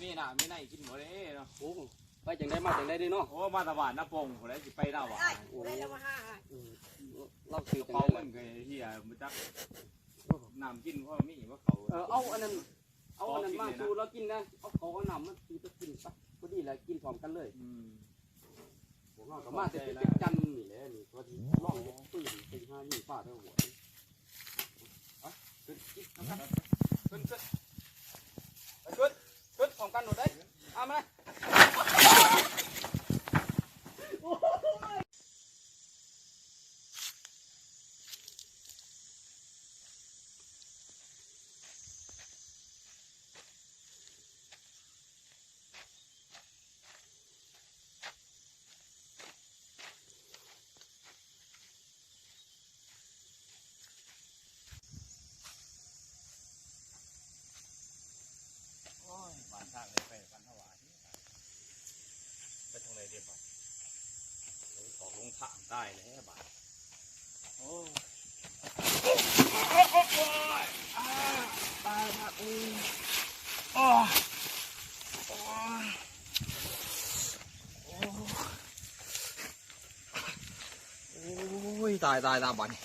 ມີນ້ຳມີໃນກິນບໍ່ໄດ້ເນາະ. ໂອ້ ໄປຈັ່ງໃດມາຈັ່ງໃດເດ້ເນາະ. ໂອ້ ມາແຕ່ບ້ານນາປົງພຸ້ນແຫຼະ ຊິໄປນາຫວານ. ໂອ້ ເອີ ລາວຊື່ຈັ່ງໃດ ເປົາເງິນກໍເຮຍບໍ່ຈັກ. ນ້ຳກິນພໍມີບໍ່ເຂົ້າ. ເອີ ເອົາອັນນັ້ນ ເອົາອັນນັ້ນມາສູ່ລາວກິນນະ ເອົາເຂົ້າເອົານ້ຳມາສູ່ລາວກິນຊະ ພໍດີແຫຼະ ກິນພ້ອມກັນເລີຍ. ອືມ ພວກເຮົາກໍມາແຕ່ຈັກຈັນນີ້ແຫຼະ ນີ້ກໍຊິລອງເຮັດປືນໄປຫາຍິງປາແຖວຫ້ວຍ. ໄປ ຂຶ້ນ ຂຶ້ນນຳກັນ ຂຶ້ນ ຂຶ້ນ ໄປ ຂຶ້ນ ຂຶ້ນ ພ້ອມກັນໂລດເດ້. ເອົາມາ. ໂອ້ຍ ບ້ານທາງໃດໄປບ້ານເຮົາວ່າ ໄປທາງໃດເດບາດ ລົງເຂົ້າລົງທາງຕາຍແລ້ວບາດ. ໂອ້ ໂອ້ຍ ຕາຍລະ ໂອ້ຍ ໂອ້ຍ ໂອ້ຍ ໂອ້ຍ ຕາຍ ຕາຍ ຕາຍ ບາດນີ້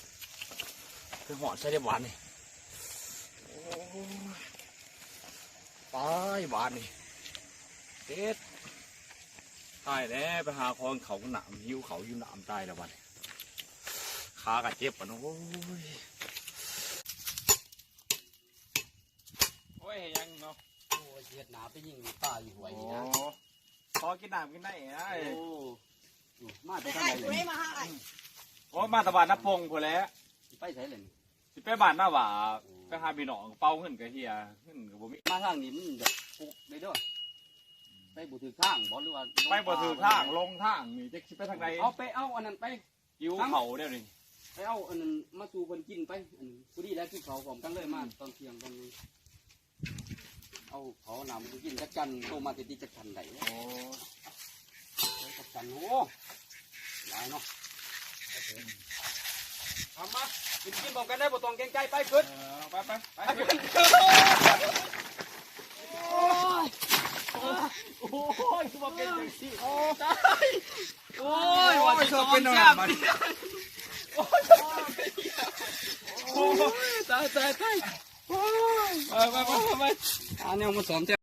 ຄືຮອດໃສເດບາດນີ້. ໂອ້ຍ ຕາຍບາດນີ້ ເຈັບ ຕາຍແລ້ວ ໄປຫາຂອງເຂົ້ານ້ຳ ຫິວເຂົ້າຫິວນ້ຳ ຕາຍແລ້ວບາດນີ້ ຂາກໍເຈັບບາດນີ້. ໂອ້ຍ ໂອ້ຍ ເຮັດຫຍັງເນາະ. ໂອ້ຍ ເຮັດໜ້າໄປຍິງປາຢູ່ຫ້ວຍນີ້ນະ. ໂອ້ ຂໍກິນນ້ຳກິນໃນອ້າຍ. ໂອ້ ມາແຕ່ທາງໃດນີ້? ໂອ້ ມາແຕ່ບ້ານນາປົງພຸ້ນແຫຼະ. ຊິໄປໃສລະນີ້? ຊິໄປບ້ານນາຫວ້າ. ໂອ້ ໄປຫາພີ່ນ້ອງ ເປົາເງິນກໍເຮຍ ເງິນກໍບໍ່ມີ. ມາທາງນີ້ມັນແບບປຸກໄດ້ເດີ ໄປບໍ່ຖືກທາງບໍ່ ຫຼືວ່າ ໄປບໍ່ຖືກທາງ ຫຼົງທາງນີ້ ຈັກຊິໄປທາງໃດ. ເອົາໄປ ເອົາອັນນັ້ນໄປ ຫິວເຂົ້າແນວນີ້ ໄປເອົາອັນນັ້ນມາສູ່ເພິ່ນກິນໄປ. ອັນ ພໍດີແລ້ວກິນເຂົ້າພ້ອມກັນເລີຍ ມາຕອນທ່ຽງຕອນນີ້ ເອົາເຂົ້ານ້ຳກິນຈັກຈັນ ໂຕມາແຕ່ຕິຈັກຈັນໄດ້. ໂອ້ ຈັກຈັນ ໂອ້ ຫຼາຍເນາະ. ເອົາມາ ກິນ ກິນພ້ອມກັນໄດ້ ບໍ່ຕ້ອງເກງໃຈ ໄປຂຶ້ນ. ເອີ ໄປ ໄປ ໄປຂຶ້ນ. ໂອ້ຍ ໂອ້ຍ ຄືວ່າເປັນຈັ່ງຊີ້ ໂອ້ຍ ຕາຍ. ໂອ້ຍ ໂອ້ຍ ວ່າຊິຊອມແຊບ. ໂອ້ຍ ໂອ້ຍ ຕາຍ ຕາຍ ຕາຍ. ໂອ້ຍ ໄປ ໄປ ໄປ ໄປ ຫາແນວມາຊອມແຊບ.